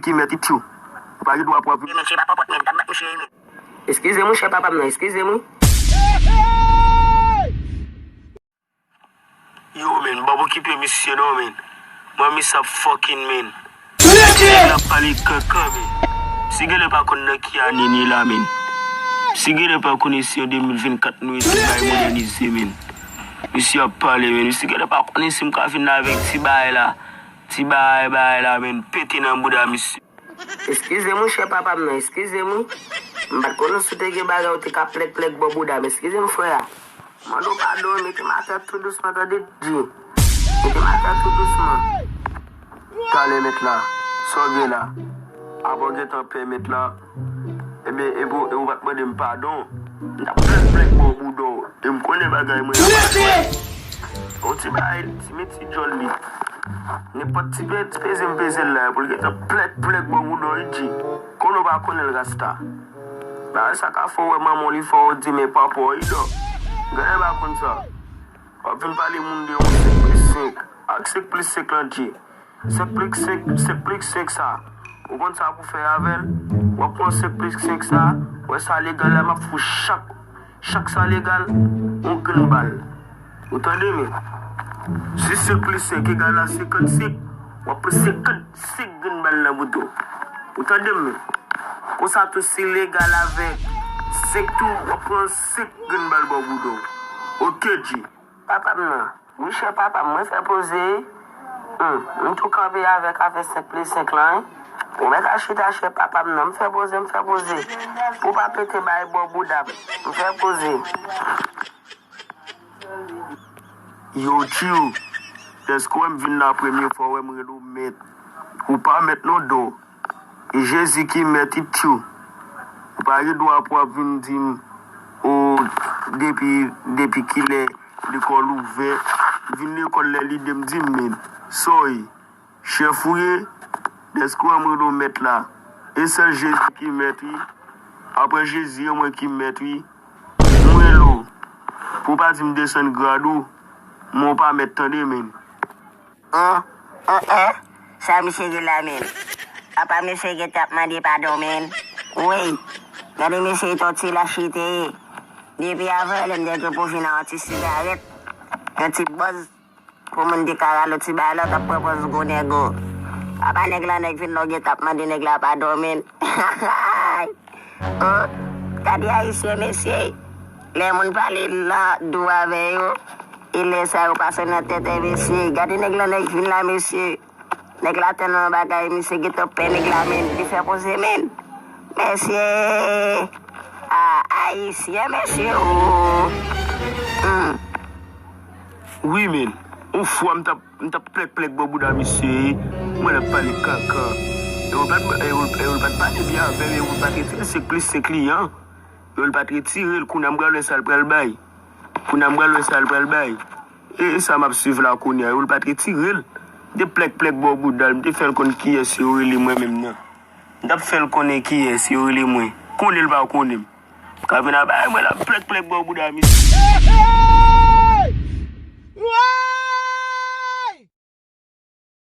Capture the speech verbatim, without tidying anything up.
ki mèt it you. Ou pa gen dwa pou ap vin. Mesye pa pòpòt menm, t ap bat mesye wi. Eskize m wi, chè papa m nan, eskize m wi. Yo, men, Bob okipe misye non, men. Mwen, misye ap fucking, men. Nèg la ap pale kankan, men. Misye genlè pa konn nan ki ane ni la, men. Misye genlè pa konnen si an de mil vennkat nou ye, se bay modènize, men. Misye ap pale, men. Misye genlè pa konnen si m ka vin la avèk ti bagay la. Ti bagay, bagay la, men. Pete nan bouda misye. Eskize m wi, chè papa m nan, eskize m wi. M pa t konnen si w te gen bagay ou te ka plèk plèk bò bouda m, eskize m frè a. Mande w padon, mete m atè tou dousman tande G. Mete m atè tou dousman. Talè mèt la, sa w gen la? Apa w gentan pè mèt la? Ebyen, e pou, e ou pa t mande m padon? M t ap plèk plèk bò bouda w. E m konnen bagay mwen yo pa dwèt. Yon ti bagay, ti men ti djòl li. Nenpòt ti pe-, ti peze m peze l la, pou l gentan plèk plèk bò bouda w, G. Konnen w pa konnen l rasta. Bagay sa ka fè w wè manman w li fè w di men papa w, Idò. Genlè pa konn sa. W ap vin pale moun de yon senk plis senk. Ak senk plis senk lan, G. Senk plis senk, senk plis senk sa. Ou konn sa pou fè avè l? W ap pran senk plis senk sa, wè sa legal la, m ap fout chak, chak sa legal, yon grenn bal. Ou tande, men? Si senk plis senk egal a senkannsenk, w ap pran senkannsenk grenn bal nan bouda w. Ou tande m, men? Konsa tou, si legal avèk senk tou, w ap pran senk grenn bal bò bouda w. Oke, G. Papa m nan. Wi, chè papa m, mwen fè poze. Hmm, m tou kanpe avèk afè senk plis senk lan, wi. Ou mèt al chita, chè papa m nan. M fè poze, m fè poze. Pou w pa pete bay bò bouda m. M fè poze. Yo, Tchou, dèske w wè m vin la premye fwa, w wè m rele w mèt. Ou pa mèt non, Dò. E Jezi ki mèt, Tchou. Ou pa gen dwa pou w ap vin di m, o, depi, depi kilè lekòl ouvè. Vin lekòl lè lide m di m, men. Sa w ye? Chèf ou ye? Dèske w wè m rele w mèt la. E sèl Jezi ki mèt, wi. Apre Jezi, e mwen ki mèt, wi. M rele w. Pou w pa di m desann grad ou. Men w pa mèt tande, men. An, an, an, sa misye gen la, men? Apa misye gentan ap mande padon, men? Woy, gade mesye, e t on ti lach li te ye. Depi avan, lè m te gen pou vin a yon ti sigarèt, yon ti bòz, pou moun te ka rale yon ti bagay la, w t ap pran pòz gwo nèg ou. Apa nèg la, nèg vin la, w gentan ap mande nèg la padon, men? Oh, gade ayisyen, mesye. Lè moun pale la dou avè yo, e lè sa yo pase nan tèt, e mesye. Gade nèg la, nèg vin la, mesye. Nèg la tèlman bagay, misye gentan pè nèg la, men. Li fè poze, men. Mesye. Ah, ayisyen, mesye, oh. Hmm. Wi, men. Yon fwa m t ap M t ap plèk plèk bò bouda misye, mwen l ap pale kaka. E yo pa t, e yo, e yo pa t pale byen avè l, e yo pa t retire senk plis senk li an. Yo l pa t retire l, kounye a m pral wè sa l pral bay. Kounye a m pral wè sa l pral bay. E, e sa m ap swiv la kounye a, yo l pa t retire l. M te plèk plèk bò bouda l, m te fè l konn kiyès yo rele mwen menm nan. M t ap fè l konnen kiyès yo rele mwen. Konnen l pa konnen m. Ka vin ap bay mwen l ap plèk plèk bò bouda misye.